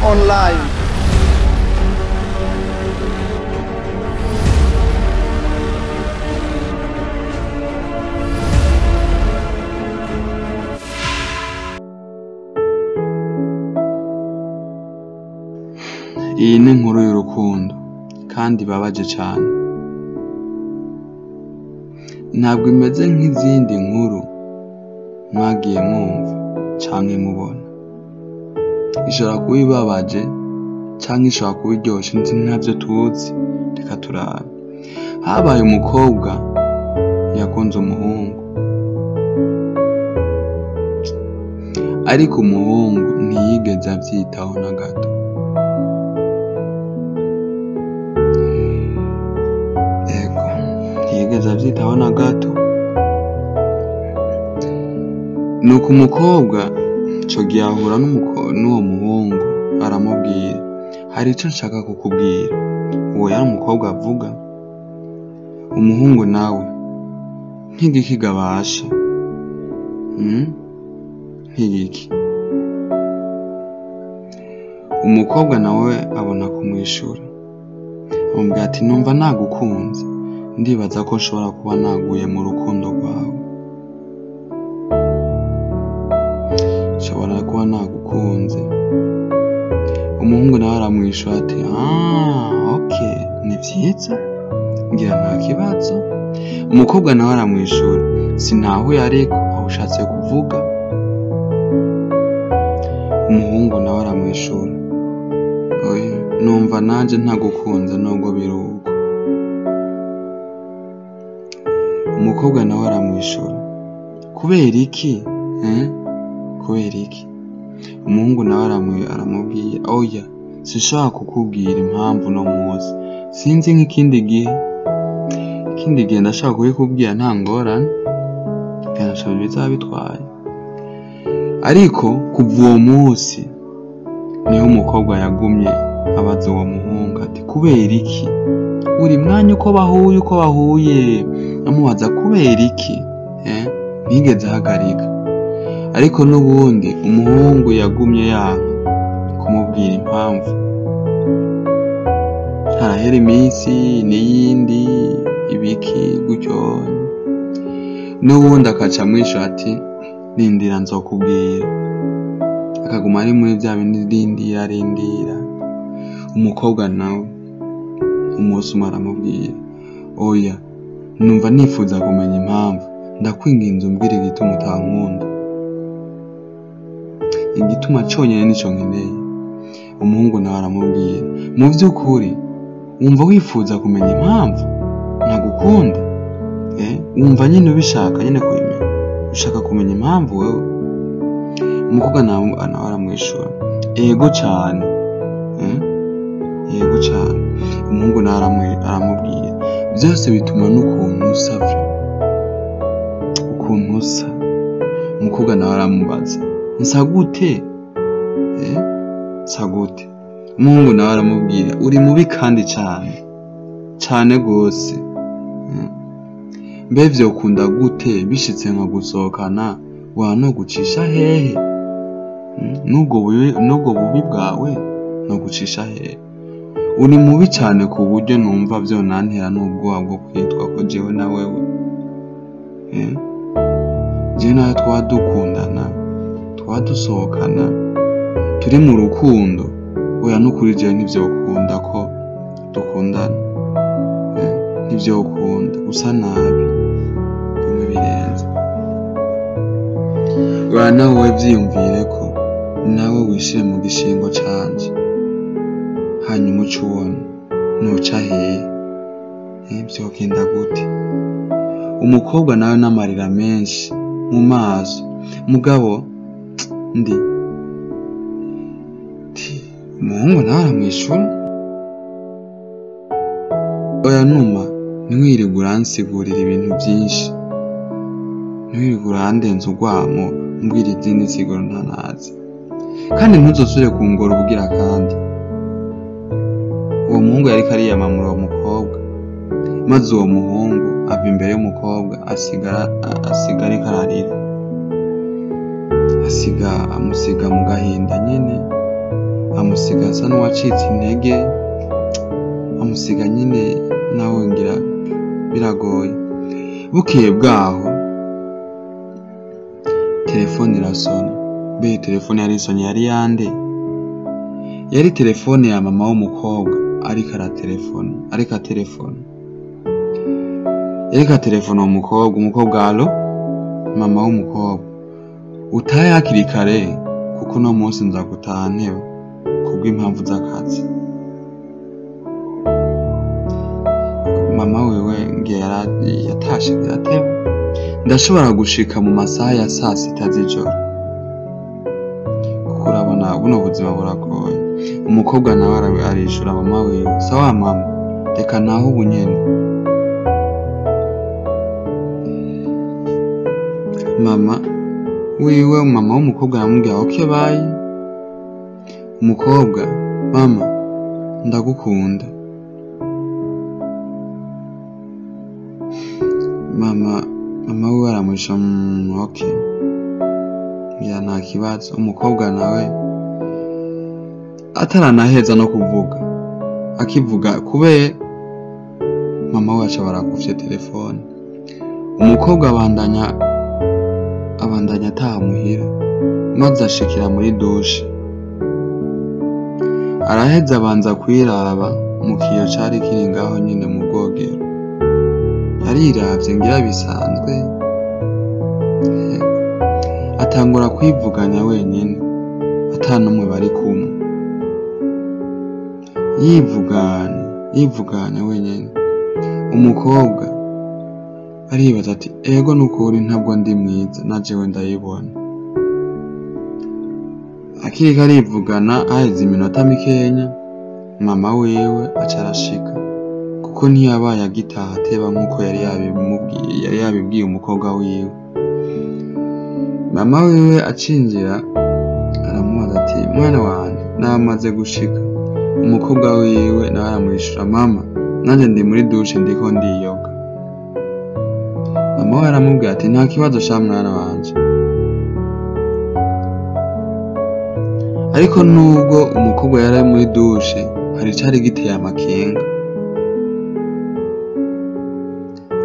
Online. Iyi ni inkuru y'urukundo kandi ibabaje cyane. Ntabwo imeze nk'izindi nkuru mwagiye mwumva canke mubona. Ishobora kuba ibabaje canke ishobora kuba iryoshe, ntavyo tuzi, reka turabe. Habaye umukobwa yakunze umuhungu, ariko umuhungu ntiyigeze avyitaho na gato. Ego, ntiyigeze avyitaho na gato. Nuko umukobwa ico gihe ahura n'uwo muhungu, aramubwira: hari ico nshaka kukubwira. Uwo yari umukobwa avuga. Umuhungu nawe nk'igiki gabasha, nk'igiki. Umukobwa nawe abona kumwishura, amubwira ati: numva nagukunze, ndibaza ko nshobora kuba naguye mu rukundo rwawe, nshobora kuba nagukunze. Umuhungu nawe aramwishura ati: okay, ni vyiza, ngira nta kibazo. Umukobwa nawe aramwishura: sinahuye ariko aho ushatse kuvuga. Umuhungu nawe aramwishura: oya, numva nanje ntagukunze nubwo biri uko. Umukobwa nawe aramwishura: kubera iki? Kubera iki? Umuhungu nawe aramubwira: oya, sinshobora kukubwira impamvu no munsi, sinzi nk'ikindi gihe, ikindi gihe ndashaka kubikubwira nta ngorane, ntaco bizaba bitwaye. Ariko kuva uwo munsi niho umukobwa yagumye abaza uwo muhungu ati: kubera iki? Buri mwanya uko bahuye amubaza kubera iki? Ntiyigeze ahagarika. Ariko n'ubundi umuhungu yagumye yanka kumubwira impamvu. Harahera iminsi n'iyindi, ibiki gutyo, n'ubundi akaca amwishura ati: rindira nzokubwira. Akaguma ari muri vya bindi, rindira rindira. Umukobwa nawe umunsi umwe aramubwira: oya, numva nifuza kumenya impamvu, ndakwinginze umbwire igituma utankunda, igituma conyene nico nkeneye. Umuhungu nawe aramubwira: mu vy'ukuri wumva wifuza kumenya impamvu ntagukunda? Wumva nyene ubishaka nyene kubimenya, ushaka kumenya impamvu wewe? Umukobwa nawe aramwishura: ego cane, yego cane. Umuhungu nawe aramubwira: vyose bituma n'ukuntu usa, ukuntu usa. Umukobwa nawe aramubaza: nsa gute? Nsa gute? Umuhungu nawe aramubwira: uri mubi kandi cane cane gose. Mbe vyokunda gute bishitse nka gusohokana, wanogucisha hehe? N'ubwo bubi bwawe nogucisha hehe? Uri mubi cane ku buryo numva vyonantera n'ubwoba bwo kwitwa ko jewe na wewe, jewe nawe twaba dukundana, twaba dusohokana, turi mu rukundo. Oya, nukuri jewe ntivyokunda ko dukundana, ntivyokunda, usa nabi bimwe birenze. Oya, nawe vyiyumvire ko nawe wishire mu gishingo canje, hanyuma uce ubona noca hehe, vyogenda gute? Umukobwa nawe n'amarira menshi mu maso, mugabo ndi umuhungu nawe aramwishura: oya numa, ntiwirirwe uransigurira ibintu vyinshi, ntiwirirwe urandenza urwamo umbwira izindi nsiguro ntanazi, kandi ntuzosubire kungora ubugira kandi. Uwo muhungu yariko ariyamamura uwo mukobwa, maze uwo muhungu ava imbere y'umukobwa, asigara ariko ararira, amusiga mu gahinda nyene. Amusiga asa n'uwacitse intege, amusiga nyine nawe ngira biragoye. Bukeye bwaho telefone irasona. Mbe telefone yari isonye yari yande? Yari telefone ya mama w'umukobwa ariko aratelefona, ariko atelefona. Yariko atelefona uwo mukobwa, umukobwa allo? Mama w'umukobwa, utahe hakiri kare kuko uno munsi nza gutaha nteba kubw'impamvu z'akazi. Mama wiwe ngira yatashe birateba. Ndashobora gushika mu masaha ya sasita z'ijoro, kuko urabona buno buzima buragoye. Umukobwa nawe arishura mama wiwe, sawa mama, reka naho ubu nyene. Mama wiwe, mama w'umukobwa aramubwira okay bye. Umukobwa, mama ndagukunda. Mama wiwe aramwisha okay, ngira nta kibazo. Umukobwa nawe ataranaheza no kuvuga, akivuga kubera mama we aca barakufye telefone. Umukobwa abandanya ataha muhira, maze ashikira muri dushe. Araheza abanza kwiraba mu kiyo cari kiri ngaho nyine mu bwogero. Yariravye ngira bisanzwe, atangura kwivuganya wenyene ata n'umwe bari kumwe. Yivugana wenyene. Umukobwa aribaza ati ego nukuri ntabwo ndi mwiza, na jewe ndayibona. Akiriko arivugana haheze iminota mikenya, mama wiwe aca arashika, kuko ntiyabaye agitaha ateba nkuko yari yabimubwiye, yari yabibwiye umukobwa wiwe. Mama wiwe acinjira aramubaza ati mwana wanje namaze gushika. Umukobwa wiwe nawe aramwishura, mama nanje ndi muri dushe ndiko ndiyoga. Mama we aramubwira ati nta kibazo sha mwana wanje. Ariko nubwo umukobwa yari ari muri dushe, hari icari giteye amakenga.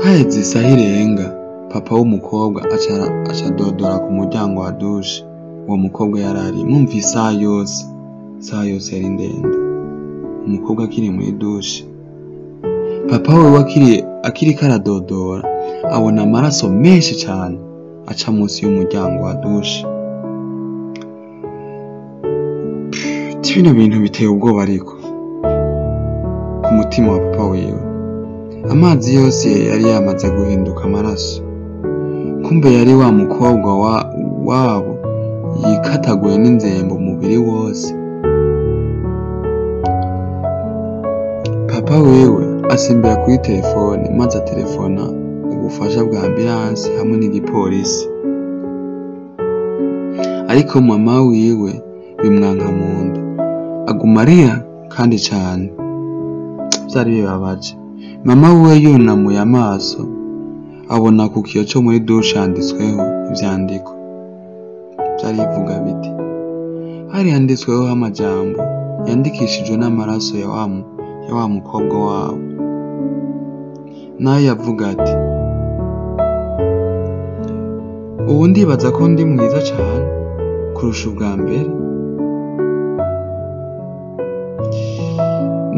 Haheze isaha irenga, papa w'umukobwa aca adodora ku muryango wa dushe uwo mukobwa yari ari. Mwumva isaha yose, isaha yose yari ndende, umukobwa akiri muri dushe. Papa wiwe akiriko aradodora, abona amaraso menshi cane aca munsi y'umuryango wa dushe. Bino bintu biteye ubwoba ariko ku mutima wa papa wiwe. Amazi yose yari yamaze guhinduka amaraso. Kumbe yari wa mukobwa wabo yikataguye n'inzembe umubiri wose. Papa wiwe asimbira kuri telefone maze atelefona ubufasha bwa ambulance hamwe n'igipolisi. Ariko mama wiwe bimwanka munda, aguma arira kandi cane. Vyari bibabaje. Mama wiwe yunamuye amaso abona ku kiyo co muri dushe handitsweho ivyandiko. Vyari bivuga biti, hari handitsweho amajambo yandikishijwe n'amaraso ya wa mukobwa wabo. Nayo yavuga ati ubu ndibaza ko ndi mwiza cane kurusha ubwa mbere.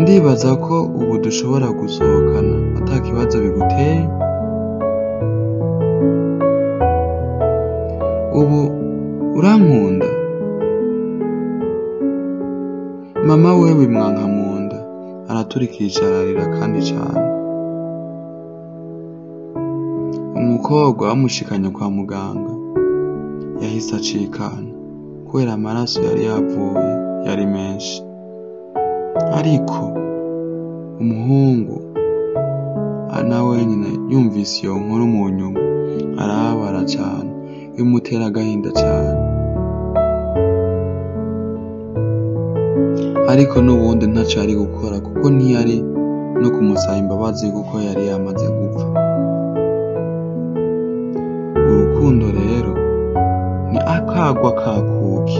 Ndibaza ko ubu dushobora gusohokana ata kibazo biguteye. Ubu urankunda? Mama we bimwanka munda, araturikisha ararira kandi cane. Umukobwa bamushikanye kwa muganga, yahise acikana kubera amaraso yari yavuye yari menshi. Ariko umuhungu na wenyine yumvise iyo nkuru mu nyuma arababara cane, bimutera agahinda cane. Ariko n'ubundi ntaco yari gukora kuko ntiyari no kumusaba imbabazi kuko yari yamaze gupfa. Urukundo rero ni akagwa kakuki.